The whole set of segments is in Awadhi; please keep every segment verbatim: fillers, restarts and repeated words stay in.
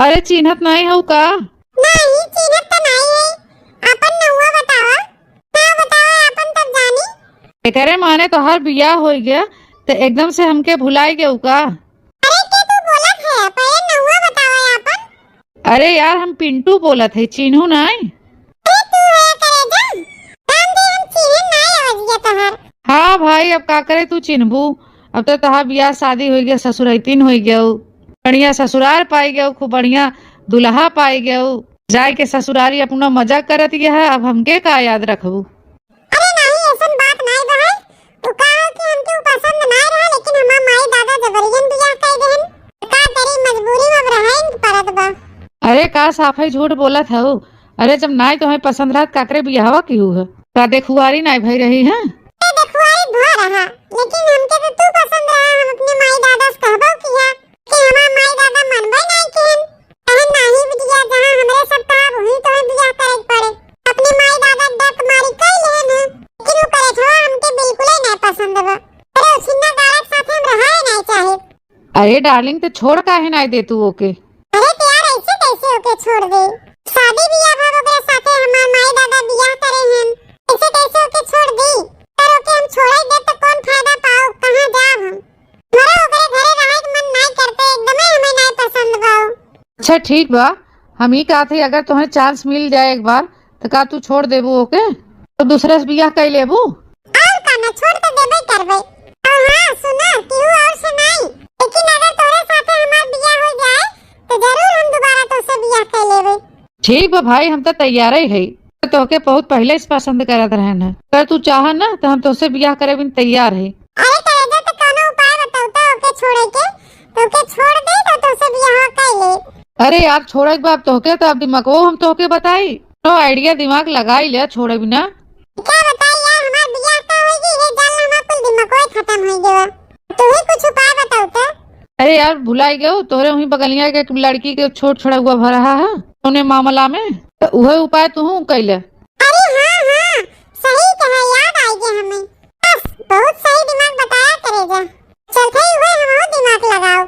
अरे, चिन्हत नाई हऊ का? नाई, चिन्हत त नाई है। आपन नउआ बतावा। नाव बतावा आपन, तब जानी। एकरे माने तोहार बियाह होइ गया, त एकदम से हमके भुलाई गयू का? अरे, के तू बोलत है? पहिले नउआ बतावा आपन। अरे यार, हम पिंटू बोलत है, चिन्हू नाई? अरे, तू है करेजा? राम दे, हम चिन्हन नाई अवजिया तोहार। हाँ भाई, अब का करे, तू चिन्हबू? अब तो तोहार बियाह शादी होइ गया, ससुरैतिन होइ गयू, बढ़िया ससुरार पाई गयू, खूब बढ़िया दुल्हा पाई गयू। जाए के ससुरारी अपना मजा करत यह, अब हमके का याद रखबू? अरे नाई, ऐसन बात नाई बा है। उ का है कि हमके उ पसंद नाई रहा, लेकिन हमार माई दादा जबरियन बियाह कर देहन। का करी, मजबूरी में अब रहे के पड़त बा। अरे का साफे झूठ बोलत हऊ? अरे जब नाई तोहे पसंद रहत, काकरे बियाहवा किहू है? का देखुआरी नाई भई रही है? ए, देखुआरी भा रहा, लेकिन हमके तो तू पसंद रहा। हम अपने माई दादा से कहबो किया कि हमार माई दादा मनबे नाई किहन। कहन, "नाहीं बिटिया, जहाँ हमरे सब कहब, वहीं तोहे बियाह करे के पड़े।" अपने माई दादा के डर के मारी कई लेहन है, लेकिन उ करेजवा हमके बिल्कुले नाई पसंद बा। अरे, उ छिन्ना गाड़ा के साथे हम रहे नाई चाहे। अरे darling, तो छोड़ काहे नाई दे तू ओके? अरे तो यार, ऐसे कैसे ओके छोड़ दे? शादी बियाह भा ओकरे साथे हमार माई दादा बियाह करे हन, ऐसे कैसे ओके छोड़ दी? अगर ओके हम छोड़े दे तो कौन फायदा पाओ, कहाँ जाब हम? हमरा ओकरे घरे रहे के मन नाई करते, एकदमे हमें नाई पसंद बा उ। अच्छा ठीक बा, हम ई कहत हई अगर तोहे chance मिल जाए एक बार, तो का तू छोड़ देबू ओके? तो दूसरे से बियाह कर लेबू? और का ना, छोड़ तो देबे करबे। और हाँ सुना, केहू और से नाई, लेकिन अगर तोरे साथे हमार बियाह हो जाए, तो जरूर हम दोबारा तोसे बियाह कर लेबे। ठीक बा भाई, हम तो तैयार ही है। तो तोहके बहुत पहले से पसंद करत रहन है। अगर तू चाह ना, तो हम तोसे बियाह करे बिन तैयार है। अरे करेजा, तो कौनो उपाय बताओ तो ओके छोड़े के, तो ओके छोड़ दे, तो तोसे बियाह कर ले। अरे यार, छोड़े के बाप तोहके, तो अब दिमागो हम तोहके बताई। तो idea दिमाग लगाई ले, छोड़े बिना। क्या बताई यार, हमार बियाह का होई, ये जान ला हमार कुल दिमागो खत्म हो गया। तू ही कुछ उपाय बताओ तो। अरे यार, भुलाई गयो, तोहरे वहीं बगलिया के एक लड़की के छोट छोड़ा हुआ भरा है, उन्हें मामला में, तो उहे उपाय तू कैले। अरे हाँ, हाँ, सही कहा, याद आ गया हमें। बस, बहुत सही दिमाग बताया करेजा। चल भाई, उहे हमहू दिमाग लगाओ।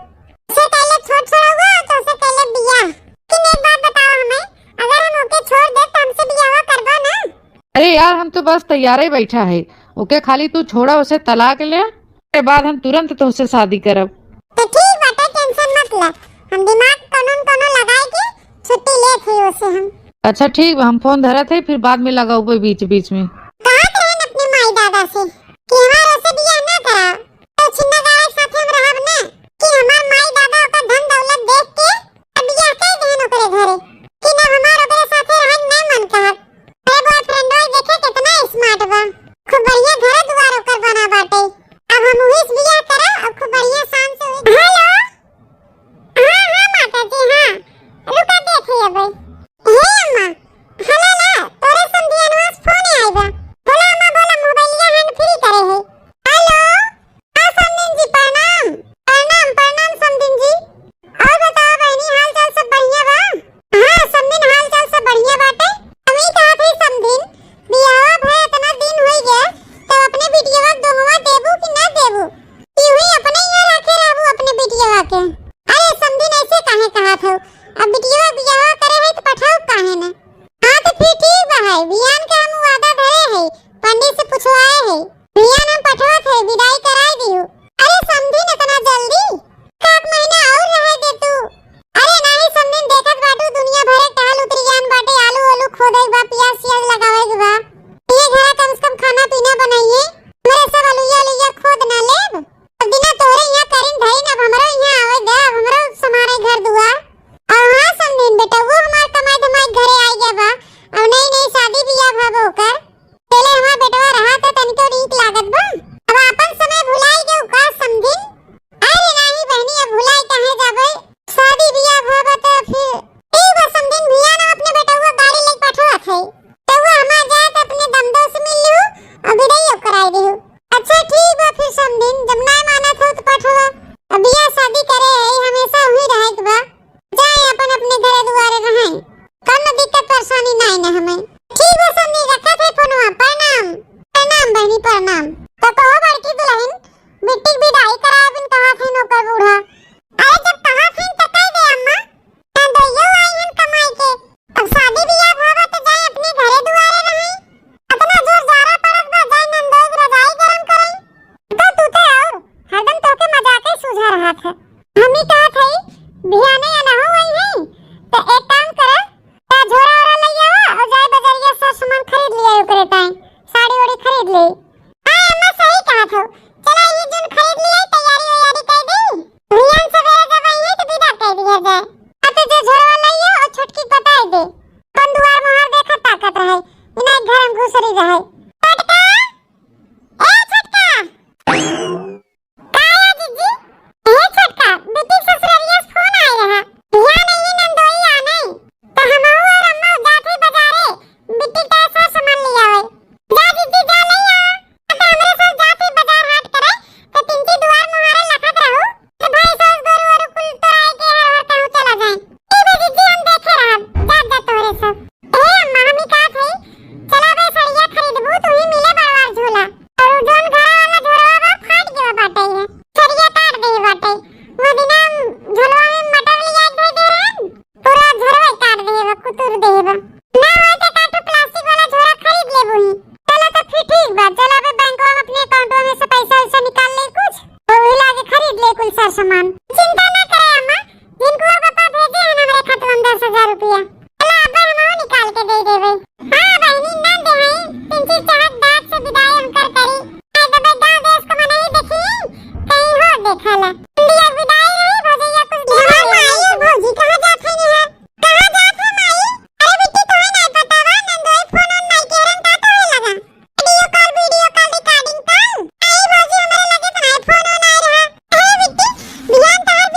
उसे कैले छोट छोड़ा हुआ, तो उसे कैले बियाह। लेकिन एक बात बताओ हमें, अगर हम ओके छोड़ दे, तो हमसे बियाह करबो ना? अरे यार, हम तो बस तैयार ही बैठा है। ओके खाली तू छोड़ा, उसे तलाक ले, उसके बाद हम तुरंत तोहसे शादी करब। तो ठीक बाटे, tension मत ले, हम दिमाग कौनो न कौनो लगाए के छुट्टी लेत हई ओसे हम। अच्छा ठीक बा, हम फोन धरत हई, फिर बाद में लगाउबे बीच बीच में। कहत रहन अपने माई दादा से कि हमार ओसे बियाह ना करा, तो छिन्ना गाड़ा के साथे हम रहब ना, कि हमार माई दादा ओकर धन दौलत देख के अब बियाह कर देहन ओकरे घरे, कि ना हमार ओकरे साथे रहन ना मन कहत। अरे boyfriend ओए देखे कितना smart बा, खूब बढ़िया घर दुआर ओकर बना बाटे। अब हम उही से बियाह करब, अब खूब बढ़िया शान से उही। Hello, हाँ, हाँ, माता जी, हाँ, रुका, देख ही अबे। हे अम्मा, hello ला, तोरे समधियनवा से फोन आइल बा। बोला अम्मा, बोला, मोबाइलिया hand free करे है। Hello, हाँ समधिन जी, प्रणाम, प्रणाम, प्रणाम समधिन जी। और बताओ बहनी, हाल चाल सब बढ़िया बा? हाँ समधिन, हाल चाल सब बढ़िया बाटे। हम ई कहत हई समधिन, बियाहवा भए इतना दिन होई गए, तो अपने बिटियवा के दोहवा देबू कि ना देबू? कि हुई अपने यहाँ रखे रहबू अपने बिटियवा के? अरे समधिन, ऐसे काहे कहत हऊ? अब बिटियवा बियाहवा करे है तो पठाऊ काहे न? हाँ तो फिर ठीक बा है, बियान के हम वादा धरे है, पंडित से पुछवाए है, बियान हम पठवत है, विदाई कराए दियो। अरे समधिन, इतना जल्दी? एक महीना और रहे दे तू। अरे नाहीं समधिन, देखत बाटू दुनिया भरे टहल उतरी जान बाटे, आलू ओलू खोदे के बा, पियाज सियाज लगावे के बा, ये घरा कम से कम खाना पीना बनाइए, मेरे सब अलुइया अलुइया खोद ना लेब। अब बिना तोहरे यहाँ करिन धरिन अब हमरो यहाँ आवे दे, हम ही कहत हई, बिहाने अनहु वही है, तो एक काम करे, या झोरा ओरा लइ आवा और जाए बजरिया सर सामान खरीद लिया ओकरे ताई, साड़ी ओड़ी खरीद ले। हाँ अम्मा सही कहत हो, चला ये जौन खरीद लिया, तैयारी वैयारी कर दी, बिहान सवेरे जब आई है तो विदा कर दिया जाए। अब तो जो झोरवा लइ आओ और छोटकी बताई दे, कौन दुआर मुहार देखत ताकत रहे, इना घर में घुसरी रहे। छोटका, ए छोटका। का है जीजी? ए छोटका, बिट्टी ससुररिया से फोन आए रहा। यहाँ नहीं नंदोई आ नहीं। तो हमहू और अम्मा जात ही बाजारे, बिट्टी का ऐसा सामान ले आवे। जा जीजी जा ले आ। तो हमरे साथ जात ही बाजार हाट करे, तो पिंकी दुआर मुहारे लखत रहू। तो भाई सास गोरू वरू कुल तोराए के हर हर कहूँ चला जाए। ए दे जीजी हम देखे रहब, जात जात तोहरे सब। ए अम्मा, हम ही कहत हई, चला बे सड़िया खरीदबू, तू ही मिले बड़वार झोला। और उ जौन घरा वाला झोरवा बा, फाट गवा बाटे, ये सड़िया काट दे बाटे। वो दिना हम झोलवा में मटर लिया के दे दे रहन, पूरा झोरवा काट दे बा, कुतुर दे बा। ना होय तो काटो प्लास्टिक वाला झोरा खरीद लेबू ही। चला तो फिर ठीक बा, चला बे बैंकवा में अपने अकाउंटवा में से पैसा वैसा निकाल ले कुछ, तो वही लागे खरीद ले कुल सर सामान। चिंता ना करे अम्मा, जिनको पापा भेजे हैं हमरे खाते में दस हजार रुपया। चला, अब्बे हमहू निकाल के दे देबे। हाँ बहिनी, ना दे हई, पिंकी चाहत दांत से विदाई हम कर करी। आए देबे गाँव देश को मनई देखी, कहीं हो देखा ला। इंडिया विदाई रही, भौजैया कुछ ढेर हमार माई और भौजी कहाँ जात है निहार? कहाँ जात है माई? अरे बिट्टी, तोहे नहीं पता बा, नंदोई फोन ऑन नहीं के रन का तोहे लगा। Video call, video call, recording call. आई भौजी, हमरे लगे तो नहीं फोन ऑन आ रहा। अरे बिट्टी, बिहान तोहर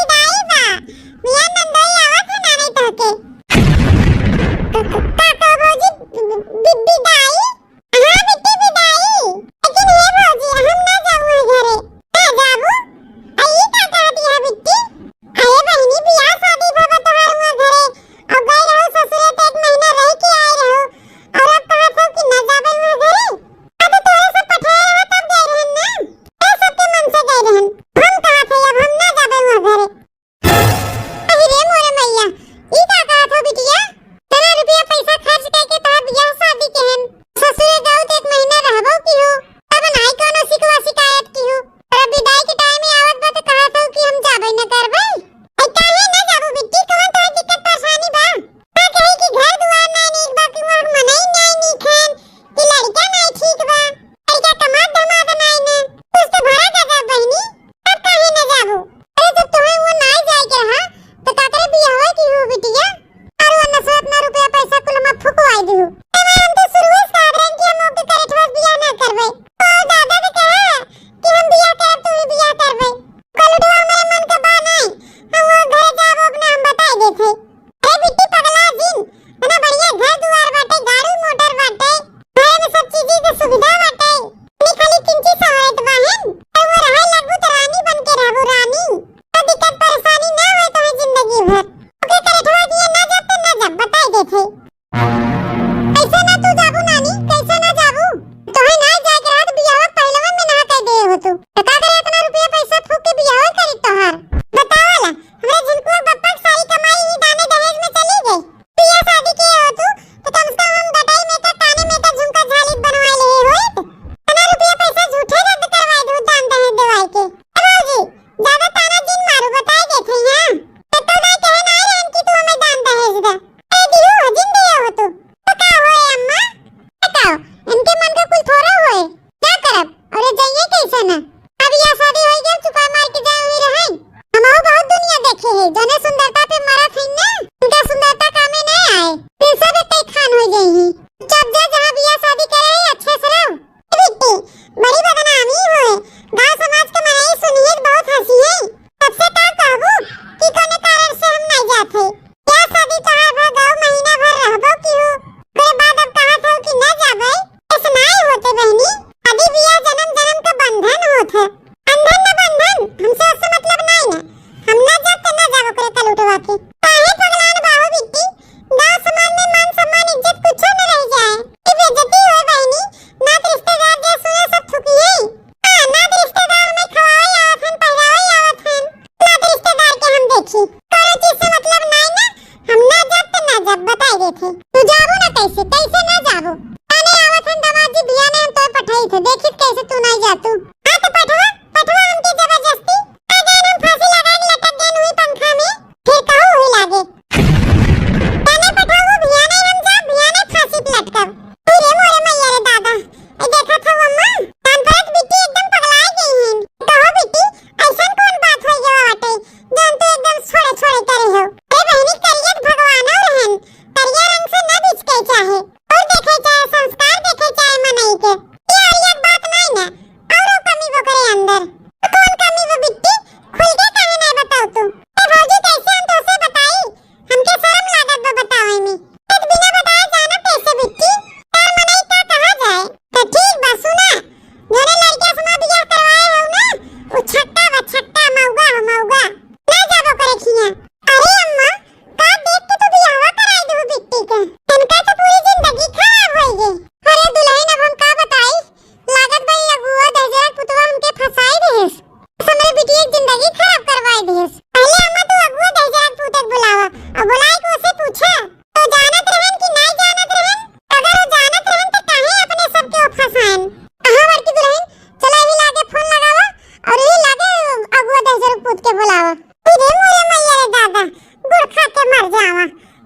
के बुलावा। अरे मोरे मैया रे दादा, गुड़ खा के मर जावा।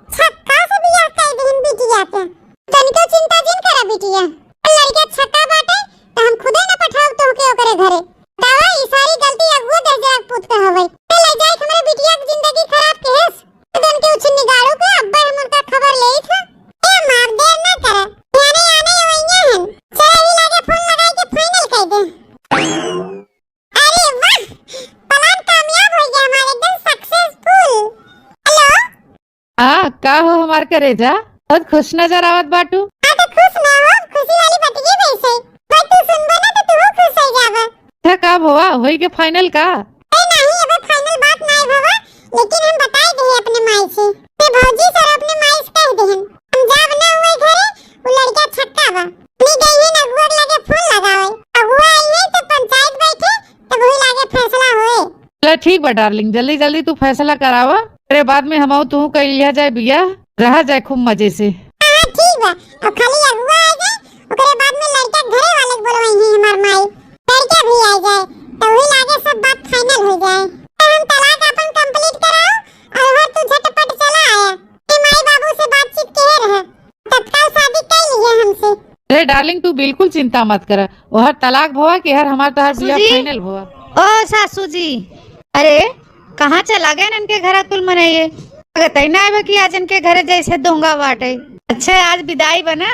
छक्का से बियाह कर दीन बिटिया के। तनिको चिंता जिन करा बिटिया, लड़का छक्का बाटे, त हम खुदे न पठाउब तोहके ओकरे घरे। दावा, ई सारी गलती अगुआ दहिजरा पूत के हवे। ते ले जाए हमरे बिटिया के जिंदगी खराब केहेस। तन के उछिन्नी गाड़ू के अब्बे हम उनका खबर लेइत ह। ए मार, देर ना करे। याने याने ये वइया हन। चला ही लागे फोन लगाई के फाइनल कर दे। अरे वाह, प्लान कामयाब हो गया हमारा, एकदम सक्सेसफुल। हेलो। हाँ, का हो हमार करेजा, बहुत खुश नजर आवत बाटू। हाँ, तो खुश ना हो, खुशी वाली बतिये वैसे। पर तू सुनबे ना तो तू खुश हो जाबे। अच्छा, का भवा, होई के फाइनल का? ए नहीं, अबे फाइनल बात नहीं भवा, लेकिन हम बताई दे अपने माई से। ते भौजी सर अपने माई से कह देहन, हम जाब ना हुए घरे, वो लड़का छक्का बा। नहीं गई है ना, अगुआ लगे फोन लगावे। अगुआ आई है तो पंचायत बैठे, तब वही लागे फैसला होए। चला ठीक बा डार्लिंग, जल्दी जल्दी तू फैसला करावा, तेरे बाद में हम तू कर लिया जाए बियाह, रहा जाए खूब मजे से। हाँ, ठीक बा। अब खाली अगुआ आ जाए, ओकरे बाद में लड़का घरे वाले के बोलवाई है हमार माई, लड़का भी आ जाए, तो वही लागे सब बात फाइनल हो जाए। तो हम तलाक अपन कंप्लीट कराओ और तू झटपट चला आया। ए माई बाबू से बातचीत किहे रहे, तत्काल शादी कर लिए हमसे। अरे डार्लिंग, तू बिल्कुल चिंता मत कर, ओहर तलाक भवा के हर हमार तोहार बियाह सासू जी। फाइनल भवा। ओ सासू जी, अरे कहाँ चला गए इनके घर कुल मनइये? लगत ही ना आवे कि आज इनके घरे जैसे दोंगा बाटे। अच्छा, आज विदाई बना,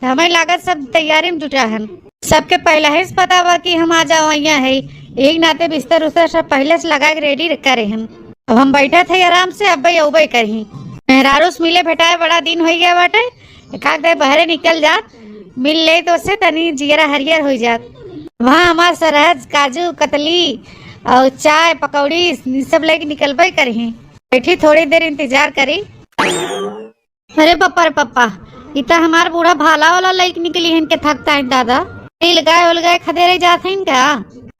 हमें लागत सब तैयारी में जुटा हन। सबके पहले ही से पता बा कि हम आज आवइया है, एक नाते बिस्तर उस्तर सब पहले से लगा के रेडी करे हन। अब हम बैठत है आराम से, अब्बे अउबे करही। मेहरारू से मिले भेटाए बड़ा दिन होइ गया बाटे, एक आध दे बहरे निकल जात, मिल ले तो से तनी जियरा हरियर होइ जात। वहाँ हमार सरहज, काजू, कतली और चाय, पकौड़ी, ई सब लेके निकलबे करही। बैठी थोड़ी देर इंतजार करी। अरे पप्पा रे पप्पा, ई त हमार बूढ़ा भाला वाला लइक निकली हन के थकता है दादा। तिल गाय उल गाय खदेरे जात हन का?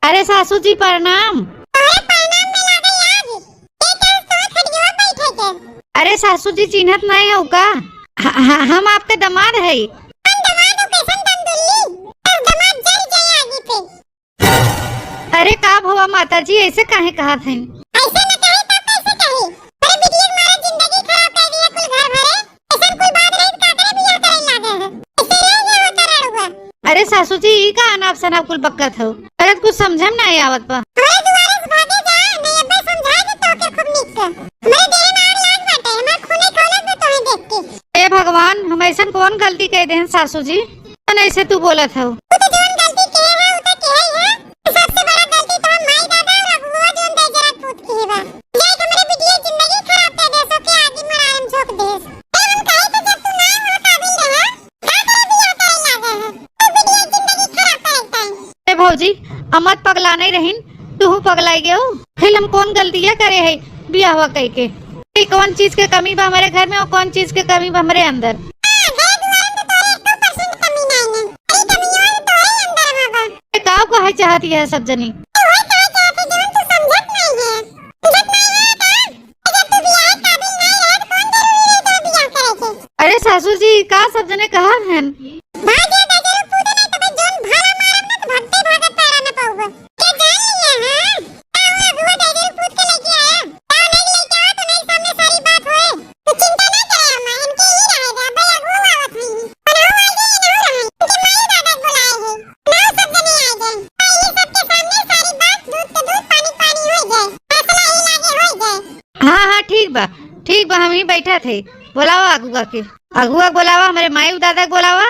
अरे सासू जी प्रणाम। अरे प्रणाम में लागे आज। के कहे तोहे खटिया बैठे के? अरे सासू जी चिन्हत नहीं हो का? ह-, ह-, हम आपके दामाद है। हम दामाद हो कैसन तंदुल्ली? तब दामाद जल जाए आगी पे। अरे का भवा माता जी, ऐसे काहे कहत हइन? ऐसे न कहे तब कैसे कहे? अरे बिटिया के मारे जिंदगी खराब कर दिया कुल घर भरे। ऐसन कुल बात रही त का करे बियाह करे लागे है? ऐसे रह गया होता रड़ुआ। अरे सासू जी, ई का अनाप शनाप कुल बकत हो? अरे कुछ समझे में नहीं आवत बा। हमरे दुआरे से भागे जा, नहीं अब्बे समझाए दे तोके खूब नीक से। हमरे देह में आग लाग बाटे, हमार खूने खौलत बा तोहे देख के। हे भगवान, हम ऐसन कौन गलती कह देहन सासू जी? ऐसे तू बोलत हऊ। तू तो जौन गलती किहे है, उ तो किहे ही है। सबसे बड़ा गलती तो हम माई दादा और अगुआ जौन दे जरा पूत किहे बा। जाए के हमरे बिटिया जिंदगी खराब कर देस, ओके आगी मड़ाई में झोंक देस। ए, हम कहे थे जब तू ना हो काबिल रहे, का करे बियाह करे लागे है? तो बिटिया जिंदगी खराब करे टाइम। ए भौजी, अमत पगला नहीं रहीन, तू पगलाई गयो। फिर हम कौन गलतियाँ करे है बियाहवा कह के? ई कौन चीज के कमी बा हमारे घर में और कौन चीज के कमी बा हमारे अंदर? हाँ, घर दुआर में तो तोरे एको परसेंट कमी नहीं है। ई कमी और तोरे अंदर में बा। ए, का कहे चाहती है सब जनी? तू वही कहे चाहती जौन तू समझत नहीं है। समझत नहीं है का? जब तू बियाह काबिल नहीं है, तो कौन जरूरी है तो बियाह करे के? अरे सासू जी, का सब जने कहा हन? भाग जा, दादा, पूत नहीं तबे जौन भाला मारब ना तो भगते भागत पैरा न पाऊबा। के जान लिए हैं? का हुआ, अगुआ दे दे पूत के लेके आया? का नहीं लेके आवा तो नहीं सामने सारी बात होए। तू चिंता ना करे अम्मा, इनके ही रहे दे, अबे अगुआ आवत नहीं। बनाओ आ जाइए, ना रहे। इनके माई दादा बुलाए हैं। ना सब जने आ जाए। पहले सबके सामने सारी बात दूध के दूध पानी पानी हो जाए। फैसला ही लागे हो जाए। हाँ, हाँ, ठीक बा, ठीक बा, हम ही बैठा थे। बोलावा अगुआ के, अगुआ के बोलावा, हमारे माई दादा के बोलावा।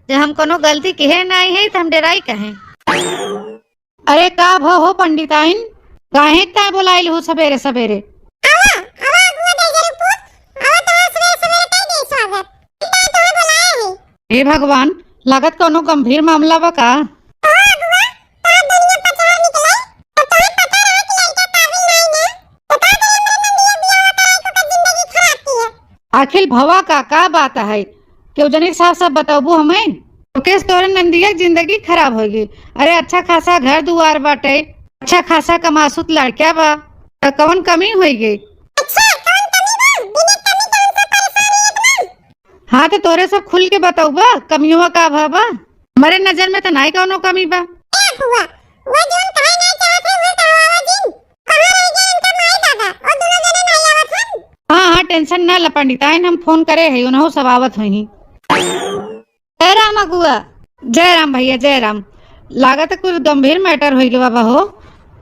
जब हम कोनो गलती किहे नहीं है तो हम डेराई कहें। अरे का भ हो पंडिताइन, काहे ताय बोलाइल हो सबेरे सबेरे? आवा, आवा अगुआ दे जरू पूत, आवा तो सवेरे सवेरे कई दे स्वागत। ई ताय तोहे बोलाए है। हे भगवान, लागत कौनो गंभीर मामला बा का? ओ अगुआ, तोहार दुनिया पचवा निकले, तो तोहे पता रहे कि लड़का काबिल नहीं ना, तो का करे हमरे नंदिया बियाह कराए के ओकर जिंदगी खराब किए। आखिर भवा का, का बात है? केहू जने साफ साफ बतौबू हमें? मुकेश, तोरे नंदिया के जिंदगी खराब होइ गई। अरे अच्छा खासा घर दुआर बाटे, अच्छा खासा कमासुत लड़का बा, त कौन कमी होइ गई? अच्छा, कौन कमी बा? बिना कमी के हमसे परेशान है इतना? हाँ, तो तोरे सब खुल के बतौबा, कमियों का भा बा? हमारे नजर में तो नाई कौनो कमी बा। ए फुआ, वो जोन कहे ना चाहत है, वो कहवावा जिन। कहाँ रह गए tension ना ल पंडिताइन, हम फोन करे है, उनहु सब आवत होइहीं। जय राम अगुआ। जय राम भइया, जय राम। लागत है कुछ गंभीर matter होइ गवा बा हो।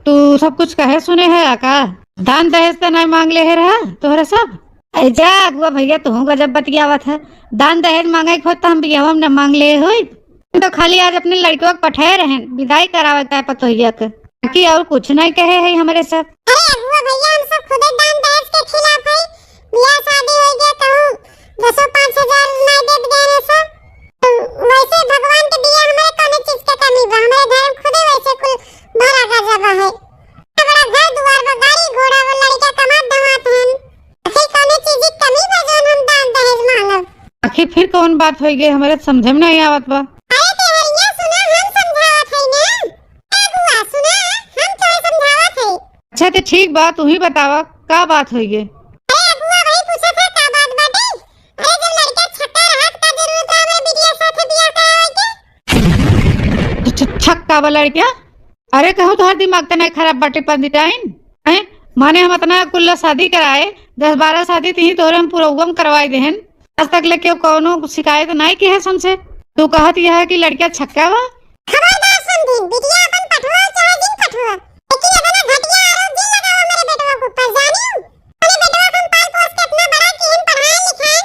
तू सब कुछ कहे सुने है का? दान दहेज त नाहीं माँग लेहे रहा तोहरे सब। अरे जा अगुआ भइया, तुहूँ गजब बतियावत है। दान दहेज माँगे के होत त हम बियाहवा में न माँग लेहे होइत। हम तो खाली आज अपने लड़िकवा के पठाए रहेन, बिदाई करावे के पतोहिया के, बाकी अउर कुछ नाहीं कहे है हमरे सब। अरे अगुआ भइया, हम सब खुदे दान दहेज के खिलाफ है। बियाह शादी होइ गया, कहूँ दसो पाँच हजार नाहीं देत गए रहे सब। तो वैसे भगवान के दिया हमरे कौनो चीज के कमी बा, हमरे धर्म खुदे वैसे कुल भरा गजब है। बड़ा घर दुआर बा, गाड़ी घोड़ा बा, लड़िका कमात धमात हन। आखिर कौनो चीज की कमी बा जौन हम दान दहेज माँगब? आखिर फिर कौन बात होइ गई, हमरे समझे में नाहीं आवत बा। अरे देवरिया सुना, हम समझावत है ना। ए बुआ सुना, हम तोहे समझावत है। अच्छा तो ठीक बा, तू ही बतावा का बात होइ गई? अरे बुआ वही पूछत है का बात बाटे। अरे जब लड़का छक्का रहत का जरूरत है हमरे बिटिया साथे बियाह करावे के? छ-, छ-, छक्का बा लड़का? अरे कहूँ तोहार दिमाग त नाहीं खराब बाटे पंडिताइन? हैं? माने हम अतना कुल्ला शादी कराए, दस बारह शादी तिही तोहरे हम पुरौगम करवाए देहन। आज तक ले केहू कौनो शिकायत नाहीं किहे हमसे। तू कहत यह है कि लड़का छक्का बा? खबरदार समधिन, बिटिया अपन पठवा चाहे जिन पठवा, लेकिन इतना घटिया आरोप जिन लगावा मेरे बेटवा के ऊपर, जानियो? अपने बेटवा के हम पाल पोस के इतना बड़ा किहिन, पढ़ाए लिखाए,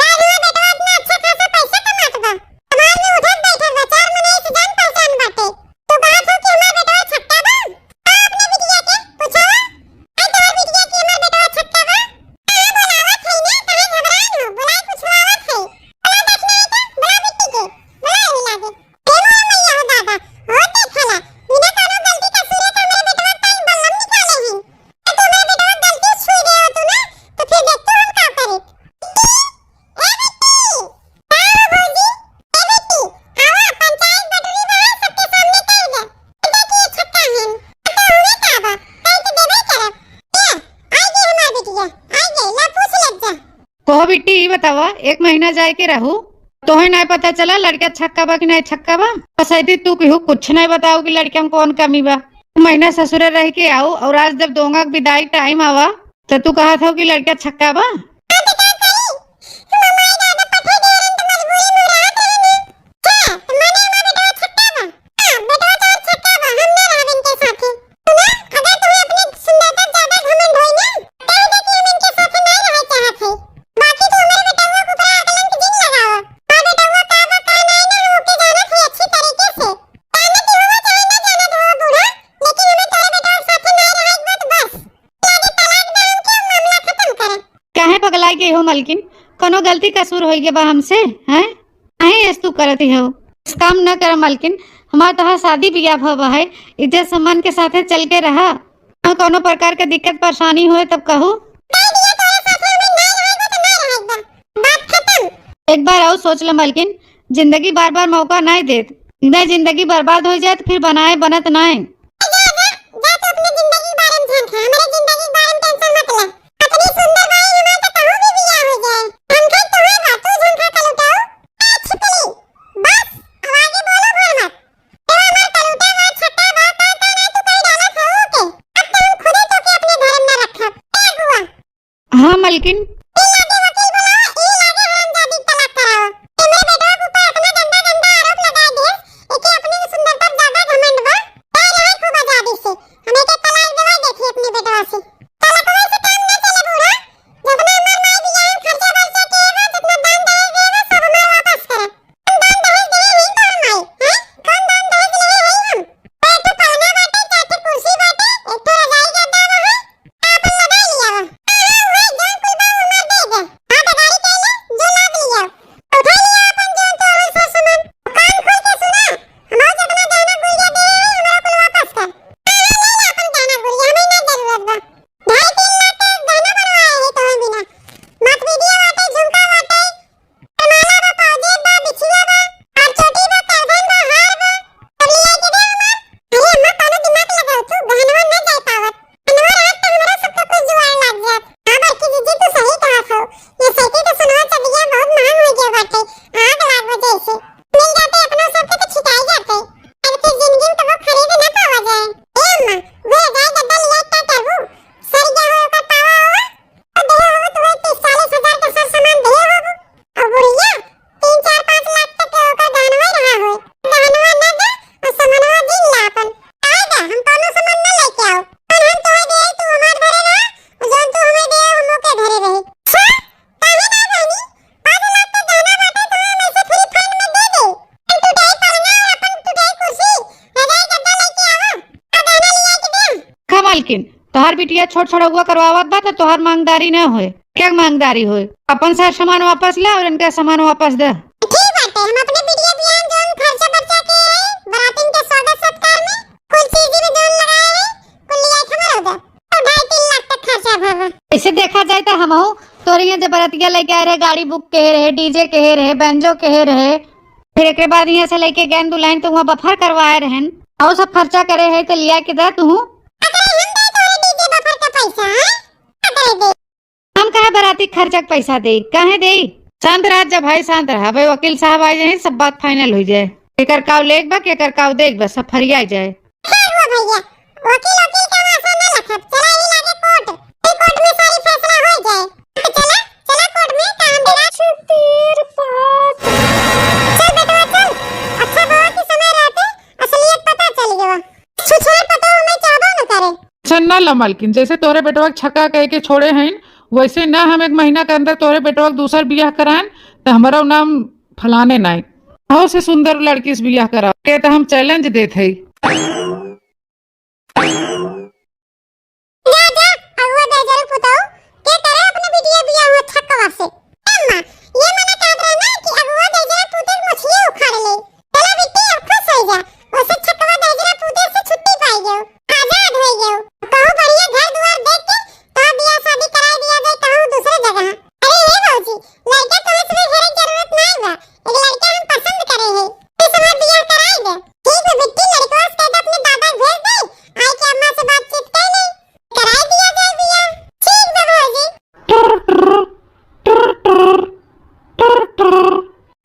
आज हमार बेटवा इतना अच्छा खासा पैसा कमात बा, समाज में उठत बैठत बा, चार मने से जान पहचान बाटे। तू कहत हो कि हमार बेटवा छक्का बा? आ अपने बिटिया के पूछावा। आ तोहर बिटिया कि हमार बेटवा छक्का बा? कहाँ बोलावत है ना, काहे घबरान हो? बोलाए पूछवावत है। बोला दक्षिणा तो, बोला बिट्टी के, बोला यही लागे। हे मोर मैया हो दादा, हो देखला, बिना कौनो गलती कसूरे के हमरे बेटवा के बल्लम निकाले हैं। ए, तू हमरे बेटवा के गलती छुई दे हो तू ना, तो फिर देख तू हम का करे। ए बिट्टी! का हो भौजी? ए बिट्टी, आवा, पंचायत बटुरी बा, सबके सामने कह दे। देखिए छक्का हन। तो हमें का बा? कह तो देबे करब। ए, आई गई हमार बिटिया, आई गई, ला पूछ ले जा। कहो बिट्टी, ई बतावा, एक महीना जाए के रहू, तोहे नाहीं पता चला लड़का छक्का बा कि नाहीं छक्का बा? बस ऐती तू केहू कुछ नाहीं बताओ कि लड़का में कौन कमी बा। महीना ससुरे रह के आओ और आज जब दोंगा के विदाई टाइम आवा, तो तू कहत हो कि लड़का छक्का बा? हाँ, तो का करी? हम हमारे दादा पठे दे रहन, तो मजबूरी में रहत रहन। अच्छा, तो माने हमार बेटवा छक्का बा? हाँ, बेटवा तो छक्का बा, हम ना रहब इनके साथे। सुना, अगर तुम्हें अपने सुंदरता ज्यादा घमंड होई ना, कह दे कि हम इनके साथे ना रहे चाहत है। बाकी तू हमारे बेटवा के ऊपर कलंक जिन लगावा। हाँ, बेटवा का बा, का ना, ना, हम ओके जानत है अच्छी तरीके से। जानत ही हुआ, चाहे ना जानत हुआ बूढ़ा, लेकिन हमें तोरे बेटवा के साथे ना रहे एक बात बस। काहे पगलाइ गई हो मलकिन? कौनो गलती कसूर होइ गए बा हमसे, हैं? काहे ऐस तू करत हो? ऐस काम न कर मलकिन, हमार तोहार शादी बियाह भवा है, इज्जत सम्मान के साथे चल के रहा। हाँ, कौनो प्रकार के दिक्कत परेशानी होए तब कहू। कह दिया तोरे साथे हमें ना रहे बा तो ना रहे बा। बात खत्म। एक बार और सोच लो मलकिन, जिंदगी बार बार मौका नाहीं देत, नहीं जिंदगी बर्बाद होइ जाए तो फिर बनाए बनत नाहीं। जा, जा, जा, तू अपने जिंदगी के बारे में ध्यान खा, हमारे जिंदगी के बारे में tension मत ले। अपनी सुंदर बाई हमारे तो कहूँ भी बियाह हो जाए, हम खाई तुम्हें बात, तू झंखा का लुटाओ। ए छिपली, बस, अब आगे बोलो भर मत। तेरा हमार कलूटा बा, छक्का बा, का, का ना तू कहीं डाला था, ओके। अब तो हम खुदे तो के अपने धर्म में रखब। ए अगुआ, हाँ, मलकिन। ई लागे वकील बुलाओ, ई लागे हरामजादी तलाक कराओ। हमरे बेटवा के ऊपर इतना गंदा, गंदा आरोप लगा दिए, एके अपनी सुंदरता पर ज्यादा घमंड बा। कह रहा है खूब आजादी से, हम एके तलाक दिवा देती अपने बेटवा से। तलाकवे से काम ना चले बूढ़ा, जितना हमार माई बियाह में खर्चा बर्चा किए बा, जितना दान दहेज दिए बा, सब हमार वापस करे। हम दान दहेज दिए ही कौन माई, हैं? कौन दान दहेज लिए ही हम? चाहे तू पलना बाटे, चाहे तू कुर्सी बाटे, एक ठो रजाई गद्दा बा, हैं? आपन लगा लिया बा। हाँ, हाँ, वही जौन कुल बा, हमार लेकिन तोहार बिटिया छोट छोड़ौआ करवावत बा, त तोहार मांगदारी न होए, क्या मांगदारी होए? अपन सार सामान वापस ले और इनका सामान वापस दे। ठीक बाटे, हम अपने बिटिया बियाह जौन खर्चा बर्चा के रहे, बरातिन के स्वागत सत्कार में कुल चीज में जौन लगाए रहे, कुल लिया के हमरो दे। तो ढाई तीन लाख तक खर्चा भवा। ऐसे देखा जाए तो हमहू तोरे यहाँ जब बरतिया लेके आए रहे, गाड़ी बुक कहे रहे, डीजे कहे रहे, बैंजो कहे रहे, फिर एकरे बाद यहाँ से लेके गैन दुल्हन तो वहाँ बफर करवाए रहन, और सब खर्चा करे है तो लिया के दा तू। अतरे हम दे तोरे डीजे बफर का पैसा, हैं? अतरे दे। हम कहे बराती खर्चा के पैसा दे, काहे दे? शांत रह जा भाई, शांत रह। अबे वकील साहब आ जाए, सब बात फाइनल हो जाए। केकर काव लेक बा, केकर काव देख बा, सब फरिया जाए। खैर हो भैया, वकील वकील का वासा न लखब, चला ही लागे कोर्ट, फिर कोर्ट में सारी फैसला हो जाए। तो चला, चला कोर्ट में, काम देना। छुतीर पात। चल बेटवा चल, अच्छा बाबा की समय रहते असलियत पता चल गया। छुछुर पता हमें चाहबो न करे। अच्छा ना ला मालकिन, जैसे तोरे बेटवा के छक्का कह के छोड़े हैं, वैसे ना हम एक महीना के अंदर तोरे बेटवा के दूसर बियाह कराएन, तो हमारा नाम फलाने नाई। हो से सुंदर लड़की से बियाह करा के तो हम चैलेंज देत है। जा, जा, अगुआ दे जरूर पुताऊ, के करे अपने बिटिया बियाह हुआ छक्कवा से। अम्मा, ये मना कहत रहे ना कि अगुआ दे जरा पूते के मछली उखाड़ ले। चला बिट्टी, अब खुश हो जा। ओसे छक्कवा दे जरा पूते से छुट्टी पाई गयो, आजाद हो गयो। कहूँ बढ़िया घर दुआर देख के तो बियाह शादी कराई दिया जाए कहूँ दूसरे जगह। अरे हे भौजी, लड़का तो हमें तुम्हें घरे जरूरत नहीं बा। एक लड़का हम पसंद करे हैं। इस हमार बियाह कराई दे। ठीक है बिट्टी, लड़कवा से कह दे अपने दादा के भेज दे। आई के अम्मा से बातचीत कर ले। कराई दिया जाए बियाह। ठीक बा भौजी।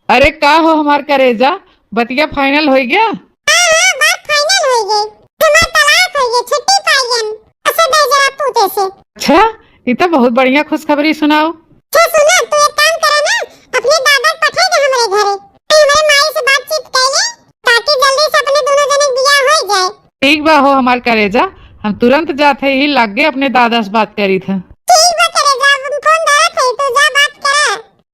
अरे का हो हमार करेजा, बतिया फाइनल हो गया? हाँ, हाँ, बात फाइनल हो गई। हमार तलाक हो गई, छुट्टी पाई गन। ऐसे दे जरा पूते से। अच्छा, ये तो बहुत बढ़िया खुशखबरी सुनाओ। अच्छा सुना, तू एक काम करे ना, अपने दादा के पठा दे हमरे घरे। मैं हमरे माई से बातचीत कर ले, ताकि जल्दी से अपने दोनों जने के बियाह हो जाए। ठीक बा हो हमार करेजा, हम तुरंत जात है, यही लागे अपने दादा से बात करी था। ठीक बा करेजा, हम फोन धरत है, तू जा बात करा।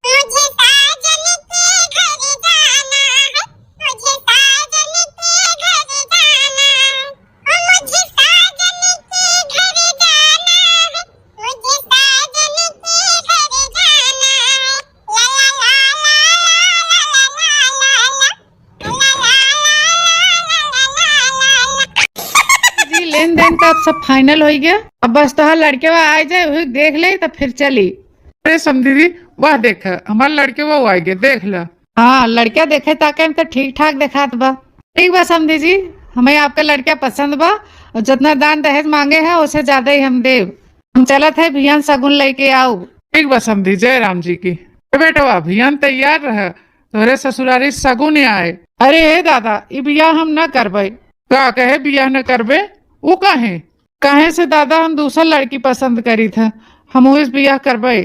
मुझे साजन के घर जाना है, मुझे साजन के घर जाना है, ओ मुझे साजन के घर जाना है, मुझे साजन के घर जाना है। ला ला ला ला ला ला ला ला ला। जी, लेन देन का अब सब फाइनल हो गया। अब बस तोहार लड़के वा आ जाए, वही देख ले, तब फिर चली। अरे समधी जी, वाह, देख, हमार लड़के वा आ गए, देख ला। हाँ, लड़का देखे ताके में तो ठीक ठाक देखात बा। ठीक बा समधी जी, हमें आपका लड़का पसंद बा, और जितना दान दहेज मांगे हैं, उससे ज्यादा ही हम देब। हम चलत है, भियान सगुन लेके आओ। ठीक बा समधी, जय राम जी की। ए बेटवा, भियान तैयार रह, तोहरे ससुरारी सगुन आए। अरे हे दादा, ई बियाह हम न करबे। का कहे बियाह न करबे? ऊ काहे? काहे से दादा, हम दूसर लड़की पसंद करी थे, हम उहे से बियाह करबे।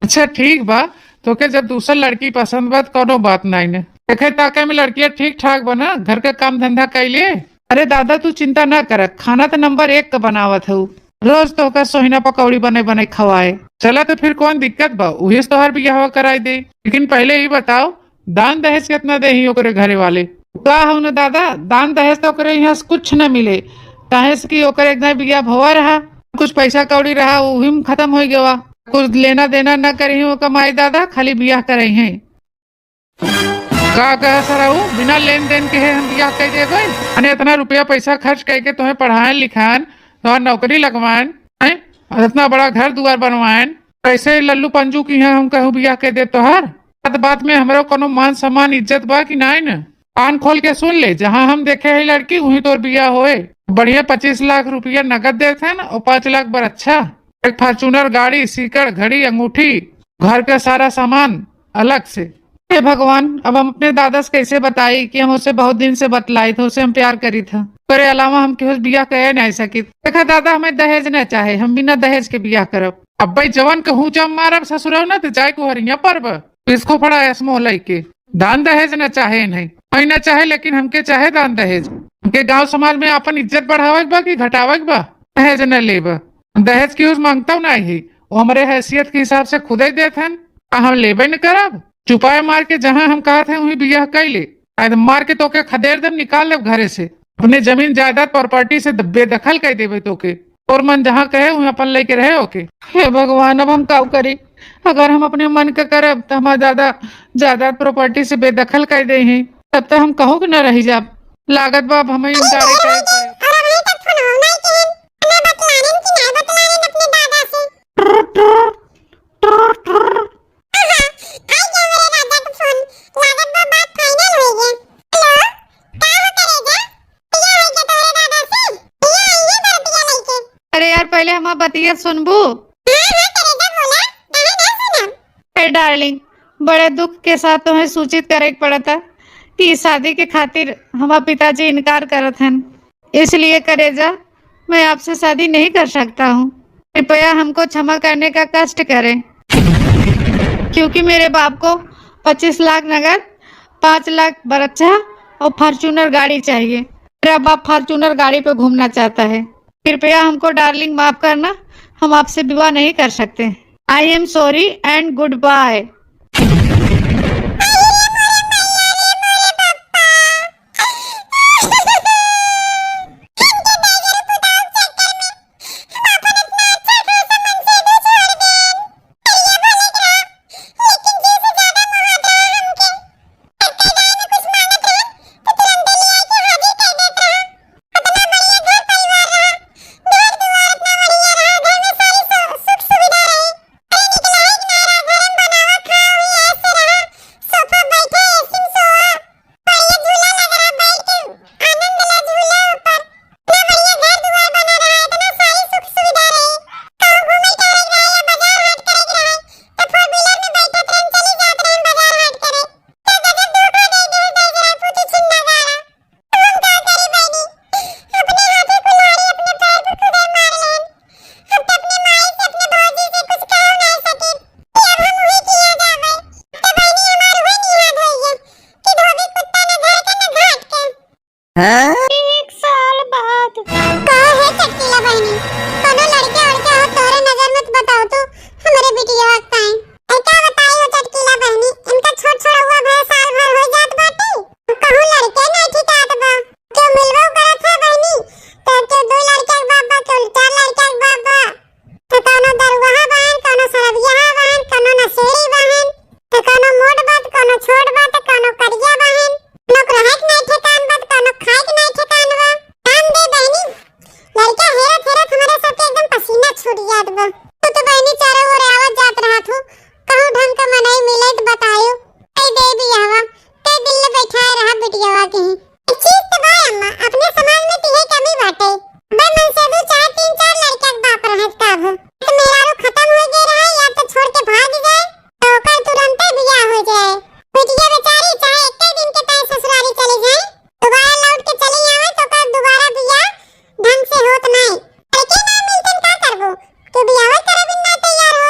अच्छा ठीक बा, तोके जब दूसर लड़की पसंद बा त कौनो बात नाई न। देखे ताके में लड़किया ठीक ठाक बा ना, घर के काम धंधा कैले। अरे दादा, तू चिंता ना कर, खाना तो नंबर एक का बनावत हऊ। रोज तोहका सोहिना पकौड़ी बने बने खवाए। चला तो फिर कौन दिक्कत बा, उहे से तोहार बियाहवा कराई दे। लेकिन पहले ई बताओ, दान दहेज कितना देही ओकरे घरे वाले? का हो न दादा, दान दहेज तो ओकरे यहाँ से कुछ न मिले, काहे से कि ओकरे एक दाई बियाह भवा रहा, कुछ पैसा कौड़ी रहा, उही में खत्म हो गवा। कुछ लेना देना न करी ओकर माई दादा, खाली बियाह करे हैं। का कहे सरऊ, बिना लेन देन के है हम बियाह कर देबे? अने इतना रुपया पैसा खर्च करके तुम्हें पढ़ाएन लिखाएन, तुम्हार नौकरी लगवाएन, हैं? और इतना बड़ा घर दुआर बनवाएन, कैसे लल्लू पंजू की यहाँ हम कहूँ बियाह कर दे तोहार? बात बात में हमरो कोनो मान सम्मान इज्जत बा कि नाई न? कान खोल के सुन ले, जहाँ हम देखे है लड़की, वहीं तोर बियाह होए। बढ़िया पच्चीस लाख रुपया नगद देत है न, और पाँच लाख बरच्छा, एक Fortuner गाड़ी, सीकड़, घड़ी, अंगूठी, घर का सारा सामान अलग से। हे भगवान, अब हम अपने दादा से कैसे बताई कि हम उसे बहुत दिन से बतलाई थे, उसे हम प्यार करी था। ओकरे अलावा हम केहू से बियाह करे नहीं सकी। देखा दादा, हमें दहेज न चाहे, हम बिना दहेज के बियाह करब। अब भाई जवन के हुचा मारब ससुरव ना, तो जाए को हरिया परब। इसको पड़ा ऐस मोह लइके। दान दहेज न चाहे नहीं, नहीं न चाहे, लेकिन हमके चाहे दान दहेज। हमके गांव समाज में अपन इज्जत बढ़ावे के बा कि घटावे के बा? दहेज न लेब। दहेज केहू से मांगता नहीं है, वो हमरे हैसियत के हिसाब से खुदे देत हन। आ हम लेबे न करब। चुपाए मार के जहाँ हम कहत हैं वहीं बियाह कर ले। आज मार के तोके खदेड़ देब, निकाल लेब घरे से। अपने जमीन जायदाद प्रॉपर्टी से द-, बेदखल कर देबे तोके। और मन जहाँ कहे, वहाँ अपन लेके रहे ओके। हे भगवान, अब हम काउ करी? अगर हम अपने मन के करब, त हमार दादा जायदाद property से बेदखल कर देइहीं, तब त हम कहूँ के न रहि जाब। लागत बा, अब हमें इनकार करे के पड़े। अरे भाई, तब फोन हो नहीं किहिन, ना बतलानेन कि ना बतलानेन अपने दादा से। आहा, आई गया मेरे राजा का फोन। लागत बा बात final होइ गया। हेलो, का हो करेजा? पिया होइ गया तोरे दादा से? पिया आई है दरदिया लेके। अरे यार, पहले हमार बतिया सुनबू? हाँ, हाँ, करेजा बोला, काहे ना सुनब? ए डार्लिंग, बड़े दुख के साथ तुम्हें सूचित करे के पड़ता कि इस शादी के खातिर हमार पिताजी इनकार करत हन। इसलिए करेजा, मैं आपसे शादी नहीं कर सकता हूँ। कृपया हमको क्षमा करने का कष्ट करें, क्योंकि मेरे बाप को पच्चीस लाख नगद, पाँच लाख बरच्छा और Fortuner गाड़ी चाहिए। मेरा बाप Fortuner गाड़ी पे घूमना चाहता है। कृपया हमको डार्लिंग माफ करना, हम आपसे विवाह नहीं कर सकते। I am sorry and goodbye। हाँ? एक साल बाद। का है चटकीला बहिनी, कोनो लड़का वड़का हो तोहरे नजर में त बताओ तो, हमरे बिटिया का ताई। ए का बताई हो चटकीला बहिनी, इनका छोट छोड़ौआ भए साल भर होइ जात बाटे, कहूँ लड़के नहीं ठिकात बा। केहू मिलबो करत है बहिनी, तो केहू दो लड़का के बाप बा, केहू चार लड़का के बाप बा। त कौनो दरुआहा बहन, कौनो सरबियाहा बहन, कौनो नशेड़ी बहन, त कौनो मोट बा, त कौनो छोट बा, त कौनो करिया बहन। नौकरहे के नाई ठेकान बा, त कौनो खाए के नाई ठेकान बा। काम दे बहनी, लड़का हेरत हेरत हमरे सबके एकदम पसीना छूट जात बा। तू तो बहनी चारों ओर आवत जात रहत हूँ, कहूँ ढंग का मनई मिले त बतायो। कई दे बियाहवा, कई दिल ले बैठाए रहा बिटियावा के ही। एक चीज तो बा अम्मा, अपने समाज में तो ये कमी बाटे। बे मनसेधू चाहे तीन चार लड़का के बाप रहे तब। तो मेहरारू खत्म हो गए रहे या तो छोड़ के भाग जाए, तो ओकर तुरंते बियाह हो जाए। बिटिया बेचारी चाहे एक दिन के ताई ससुरारी चली जाए, दोबारा लौट के चली आवे तो ओकर दोबारा बियाह ढंग से होत नाई। लड़के ना मिलतन का करबो? तू बियाह करे बिन ना तैयार हो।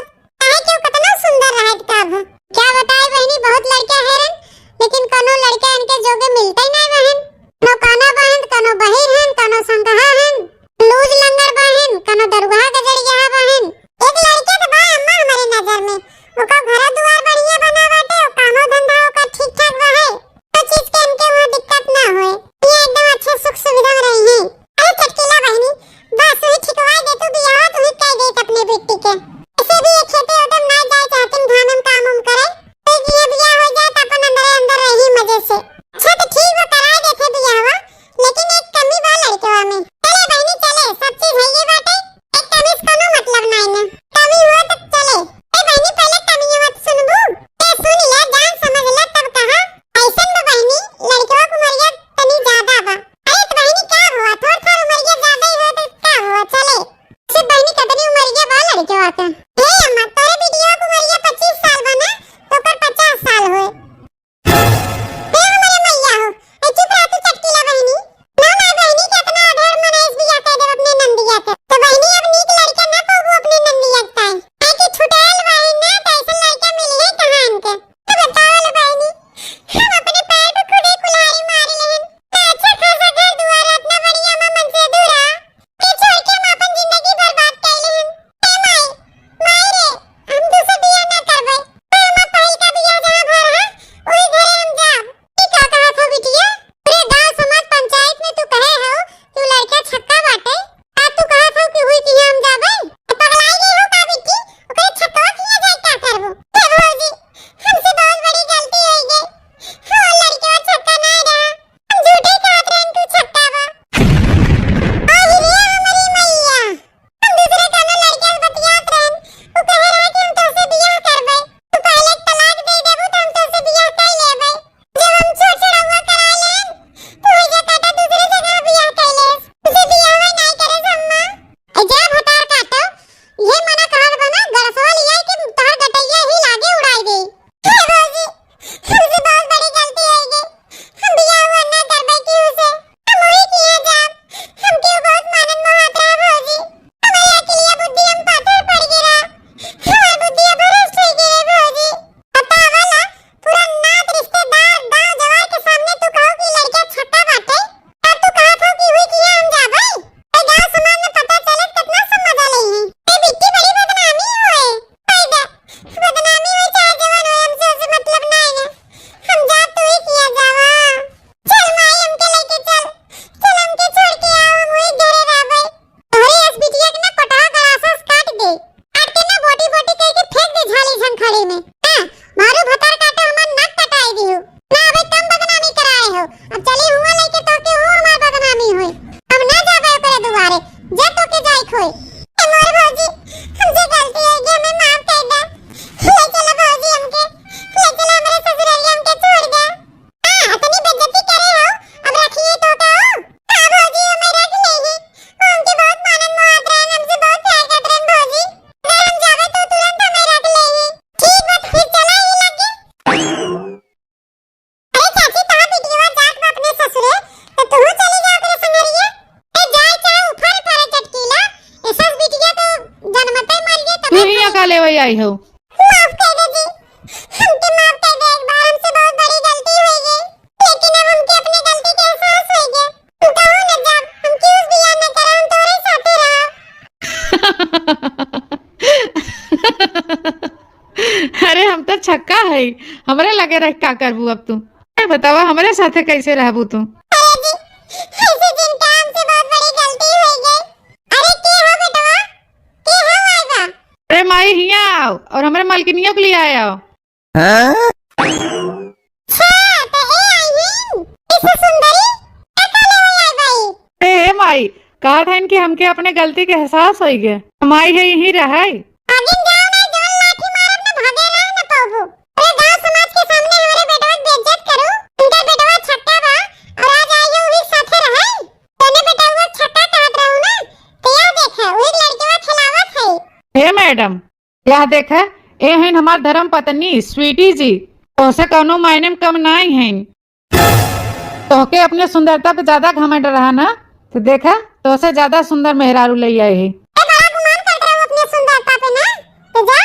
साड़ी में। हाँ, मारू भतार काटे हमार नाक कटाई दिहू। ना अबे कम बदनामी कराए हो। अब चली हुआ लेके तो के और हमार बदनामी होई। अब ना जाबे ओकरे दुआरे। जा तो के जाई खोई। ए मोर भौजी, हमसे गलती हो गई, हमें माफ कर दे। ले चलो भौजी हमके। ले चलो हमारे ससुराल, हमके छोड़ दे। हाँ, इतनी बेइज्जती करे हो, अब रखिए तो का हो? हाँ भौजी, हमें रख लेही। वो हमके बहुत मानत मोहात रहन, हमसे बहुत प्यार करत रहन भौजी। अगर हम जाबे तो तुरंत हमें रख लेही। ठीक बा, फिर चला ही लगे। अरे चाची, तोहार बिटिया जात बा अपने ससुरे, तो तू चली जा ओकरे संगरिया। ए जाए चाहे उफर परे चटकीला, ए सास बिटिया तो जनमते मर गए तब तू हियां का लेवे आई हो? माफ कर दे जी, हमके माफ कर दे, एक बार हमसे बहुत बड़ी गलती हो गई, लेकिन अब हमके अपने गलती के एहसास हो गया। हम कहूँ न जाब, हम क्यों बियाह न करब, हम तोरे साथे रहब। अरे हम तो छक्का है, हमरे लगे रह का करबू अब तू? ए बतावा, हमरे साथे कैसे रहबू तू? अरे जी, ऐसे जिनका हमसे बहुत बड़ी गलती हो गई। अरे के हो बेटवा? के हो आएगा? अरे माई हिया आओ और हमरे मालकिनियों के लिए आए आओ। हाँ? अच्छा, तो ए आई ही, इस सुंदरी, एका ले आई भाई। ए, ए माई, कहा था इनकी हमके अपने गलती के एहसास होई गए। हम आई है यहीं रहे। आगे जाओ ना, जवन लाठी मारब ना, भागे ना, ना पाबू। अरे गांव समाज के सामने हमारे बेटवा के बेइज्जत करू। इनका बेटवा छक्का बा और आज आई है वही साथे रहे। तने बेटवा छक्का कहत रहू ना, तो यह देखे, वही लड़केवा खेलावत है। हे मैडम, यह देखे, ए हइन हमार धर्म पत्नी स्वीटी जी, तोहसे कौनो मायने में कम नाई हइन। तोहके अपने सुंदरता पे ज्यादा घमंड रहा ना, तो देखा, तोहसे ज्यादा सुंदर मेहरारू ले आए है। ए, बड़ा गुमान करत रहू अपने सुंदरता पे ना, तो जा,